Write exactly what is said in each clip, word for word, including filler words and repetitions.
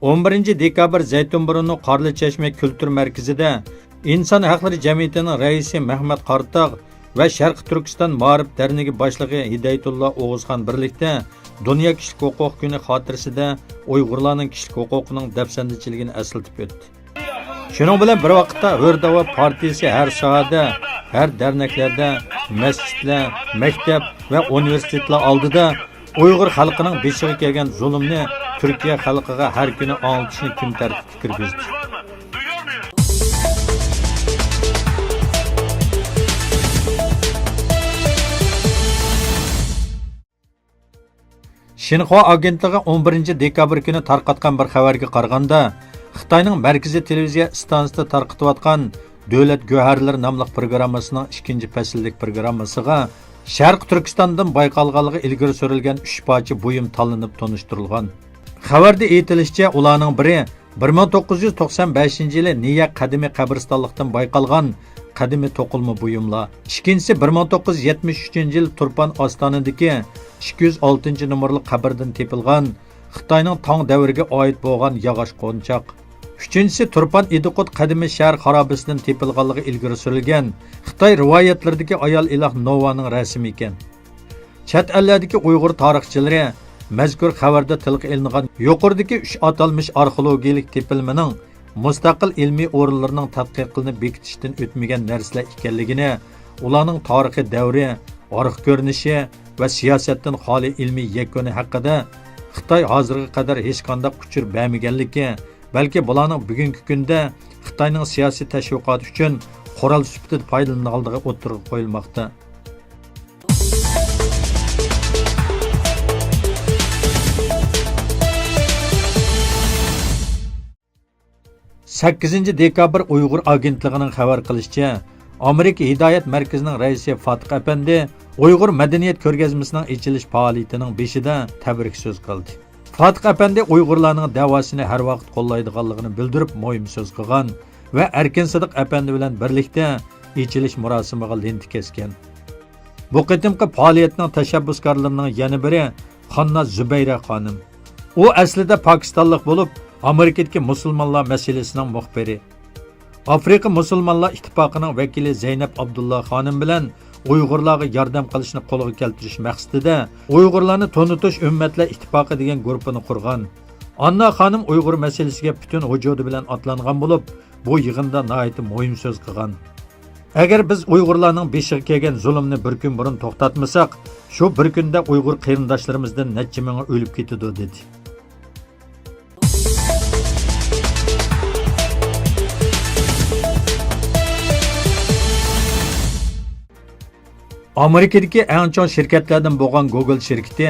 ئون بىرىنچى دېكابىر زەيتۇنبۇرۇننىڭ قارلىچەشمە كۈلتۈر مەركىزىدە ئىنسان ھەقلىرى جەمئىيىتىنىڭ رەئىسى مەھمەت قاراتاغ ۋە شەرقىي تۈركىستان مائارىپ دەرنىكى باشلىقى ھىدايەتۇللا ئوغۇزخان بىرلىكتە دۇنيا كىشىلىك ھوقۇق كۈنى خاتىرىسىدە ئۇيغۇرلارنىڭ كىشىلىك ھوقۇقىنىڭ دەپسەندىچىلىكىنى ئەسلىتىپ ئۆتتى. شۇنىڭ بىلەن بىر ۋاقىتتا، ھۆر داۋا پارتىيىسى ھەر ساھەدە، ھەر دەرنەكلەردە، مەسچىتلەر، مەكتەپ ۋە ئۇنىۋېرسىتېتلار ئالدىدا ئۇيغۇر خەلقىنىڭ بېشىغا كەلگەن زۇلۇمنى تۈركىيە خەلقىگە ھەر كۈنى ئاڭلىتىشنى كۈن تەرتىپكە كىرگۈزدى. شىنخۇا ئاگېنتلىقى ئون بىرىنچى دېكابىر كۈنى تارقاتقان بىر خەۋەرگە قارىغاندا، خىتاينىڭ مەركىزىي تېلېۋىزىيە ئىستانسىسىدا تارقىتىۋاتقان دۆلەت گۆھەرلىرى ناملىق پروگراممىسىنىڭ ئىككىنچى پەسىللىك پروگراممىسىغا شەرقىي تۈركىستاندىن بايقالغانلىقى ئىلگىرى سۈرۈلگەن ئۈچ پارچە بۇيۇم تاللىنىپ تونۇشتۇرۇلغان. خەۋەردە ئېيتىلىشىچە، ئۇلارنىڭ بىرى بىر مىڭ توققۇز يۈز توقسان بەشىنچى يىلى نىيە قەدىمىي قەبرىستانلىقتىن بايقالغان قەدىمىي توقۇلما بۇيۇملار. ئىككىنچىسى بىر مىڭ توققۇز يۈز يەتمىش ئۈچىنچى يىلى تۇرپان ئاستانىدىكى ئىككى يۈز ئالتىنچى نومۇرلۇق قەبرىدىن تېپىلغان خىتاينىڭ تاڭ دەۋرىگە ئائىت بولغان ياغاچ قونچاق. ئۈچىنچىسى تۇرپان ئىدىقۇت قەدىمىي شەھەر خارابىسىدىن تېپىلغانلىقى ئىلگىرى سۈرۈلگەن خىتاي رىۋايەتلىرىدىكى ئايال ئىلاھ نوۋانىڭ رەسىمى ئىكەن. چەت ئەللەردىكى ئۇيغۇر تارىخچىلىرى مەزكۇر خەۋەردە تىلغا ئېلىنغان يۇقىرىدىكى ئۈچ ئاتالمىش ئارخېئولوگىيىلىك تېپىلمىنىڭ مۇستەقىل ئىلمىي ئورۇنلىرىنىڭ تەتقىقلىنىپ بېكىتىشتىن ئۆتمىگەن نەرسىلەر ئىكەنلىكىنى، ئۇلارنىڭ تارىخىي دەۋرى، ئارقا كۆرۈنۈشى ۋە سىياسەتتىن خالىي ئىلمىي يەكۈنى ھەققىدە خىتاي ھازىرغا قەدەر ھېچقانداق ئۇچۇر بەرمىگەنلىكى، بەلكى بۇلارنىڭ بۈگۈنكى كۈندە خىتاينىڭ سىياسىي تەشۋىقاتى ئۈچۈن قورال سۈپىتىدە پايدىلىنىدىغانلىقى ئوتتۇرىغا قويۇلماقتا. سەككىزىنچى دېكابىر ئۇيغۇر ئاگېنتلىقىنىڭ خەۋەر قىلىشىچە، ئامېرىكا ھىدايەت مەركىزىنىڭ رەئىسى فاتىق ئەپەندى ئۇيغۇر مەدەنىيەت كۆرگەزمىسىنىڭ ئېچىلىش پائالىيىتىنىڭ بېشىدا تەبرىك سۆز قىلدى. فاتىق ئەپەندى ئۇيغۇرلارنىڭ دەۋاسىنى ھەر ۋاقىت قوللايدىغانلىقىنى بىلدۈرۈپ، مۇھىم سۆز قىلغان ۋە ئەركىن سىدىق ئەپەندى بىلەن بىرلىكتە ئېچىلىش مۇراسىمىغا لېنتا كەسكەن. بۇ قېتىمقى پائالىيەتنىڭ تەشەببۇسكارلىرىنىڭ يەنە بىرى خانناز زۇبەيرە خانىم. ئۇ ئەسلىدە پاكىستانلىق بولۇپ، ئامېرىكىدىكى مۇسۇلمانلار مەسىلىسىنىڭ مۇخبىرى. ئافرىقا مۇسۇلمانلار ئىتتىپاقىنىڭ ۋەكىلى زەينەپ ئابدۇللا خانىم بىلەن ئۇيغۇرلارغا ياردەم قىلىشنى قولغا كەلتۈرۈش مەقسىتىدە ئۇيغۇرلارنى تونۇتۇش ئۈممەتلەر ئىتتىپاقى دېگەن گۇرۇپپىنى قۇرغان. ئاننا خانىم ئۇيغۇر مەسىلىسىگە پۈتۈن ۋۇجۇدى بىلەن ئاتلانغان بولۇپ، بۇ يىغىندا ناھايىتى مۇھىم سۆز قىلغان. ئەگەر بىز ئۇيغۇرلارنىڭ بېشىغا كەلگەن زۇلۇمنى بىر كۈن بۇرۇن توختاتمىساق، شۇ بىر كۈندە ئۇيغۇر قېرىنداشلىرىمىزدىن نەچچە مىڭى ئۆلۈپ كېتىدۇ، دېدى. ئامېرىكىدىكى ئەڭ چوڭ شىركەتلەردىن بولغان گوگل شىركىتى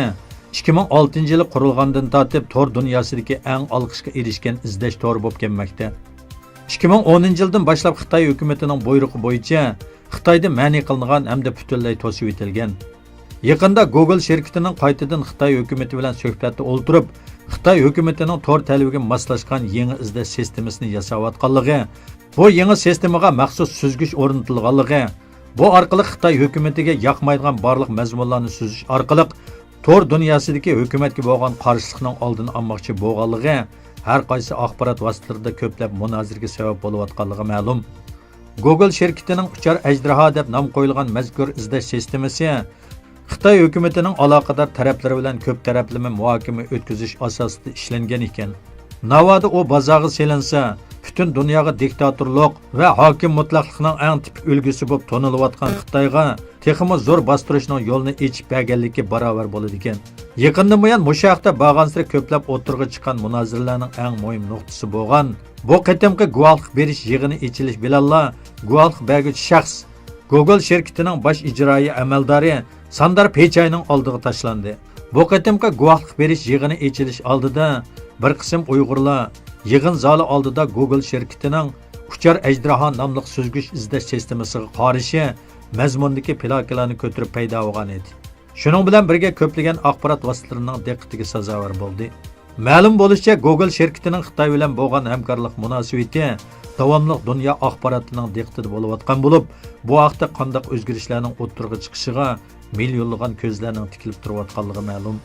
ئىككى مىڭ ئالتىنچى يىلى قۇرۇلغاندىن تارتىپ تور دۇنياسىدىكى ئەڭ ئالقىشقا ئېرىشكەن ئىزدەش تورى بولۇپ كەلمەكتە. ئىككى مىڭ ئونىنچى يىلدىن باشلاپ خىتاي ھۆكۈمىتىنىڭ بۇيرۇقى بويىچە خىتايدا مەنئى قىلىنغان ھەمدە پۈتۈنلەي توسۇۋېتىلگەن. يېقىندا گوگل شىركىتىنىڭ قايتىدىن خىتاي ھۆكۈمىتى بىلەن سۆھبەتتە ئولتۇرۇپ، خىتاي ھۆكۈمىتىنىڭ تور تەلىپىگە ماسلاشقان يېڭى ئىزدەش سىستېمىسىنى ياساۋاتقانلىقى، بۇ يېڭى سىستېمىغا مەخسۇس سۈزگۈچ ئورنىتىلغانلىقى، بۇ ئارقىلىق خىتاي ھۆكۈمىتىگە ياقمايدىغان بارلىق مەزمۇنلارنى سۈزۈش ئارقىلىق تور دۇنياسىدىكى ھۆكۈمەتكە بولغان قارشىلىقنىڭ ئالدىنى ئالماقچى بولغانلىقى ھەر قايسى ئاخبارات ۋاسىتىلىرىدا كۆپلەپ مۇنازىرىگە سەۋەب بولۇۋاتقانلىقى مەلۇم. گوگل شىركىتىنىڭ ئۇچار ئەجدىھا دەپ نام قويۇلغان مەزكۇر ئىزدەش سىستېمىسى خىتاي ھۆكۈمىتىنىڭ ئالاقىدار تەرەپلىرى بىلەن كۆپ تەرەپلىمە مۇھاكىمە ئۆتكۈزۈش ئاساسىدا ئىشلەنگەن ئىكەن. ناۋادا ئۇ بازارغا سېلىنسا، پۈتۈن دۇنياغا دىكتاتورلۇق ۋە ھاكىم مۇتلەقلىقنىڭ ئەڭ تىپىك ئۈلگىسى بولۇپ تونۇلۇۋاتقان خىتايغا تېخىمۇ زور باستۇرۇشنىڭ يولىنى ئېچىپ بەرگەنلىكى باراۋەر بولىدىكەن. يېقىندىن بۇيان مۇشۇ ھەقتە بارغانسېرى كۆپلەپ ئوتتۇرىغا چىققان مۇنازىرىلەرنىڭ ئەڭ مۇھىم نۇقتىسى بولغان بۇ قېتىمقى گۇۋاھلىق بېرىش يىغىنى ئېچىلىش بىلەنلا گۇۋاھلىق بەرگۈچى شەخس، گوگل شىركىتىنىڭ باش ئىجرائىي ئەمەلدارى ساندار پىچاينىڭ ئالدىغا تاشلاندى. بۇ قېتىمقى گۇۋاھلىق بېرىش يىغىنى ئېچىلىش ئالدىدا بىر قىسىم ئۇيغۇرلار يىغىن زالى ئالدىدا گوگل شىركىتىنىڭ ئۇچار ئەجدىھا ناملىق سۈزگۈچ ئىزدەش سىستېمىسىغا قارشى مەزمۇندىكى پلاكىلارنى كۆتۈرۈپ پەيدا بولغان ئىدى. شۇنىڭ بىلەن بىرگە كۆپلىگەن ئاخبارات ۋاسىتىلىرىنىڭ دىققىتىگە سازاۋەر بولدى. مەلۇم بولۇشىچە، گوگل شىركىتىنىڭ خىتاي بىلەن بولغان ھەمكارلىق مۇناسىۋىتى داۋاملىق دۇنيا ئاخباراتىنىڭ دىققىتىدە بولۇۋاتقان بولۇپ، بۇ ھەقتە قانداق ئۆزگىرىشلەرنىڭ ئوتتۇرىغا چىقىشىغا مىليونلىغان كۆزلەرنىڭ تىكىلىپ تۇرۇۋاتقانلىقى مەلۇم.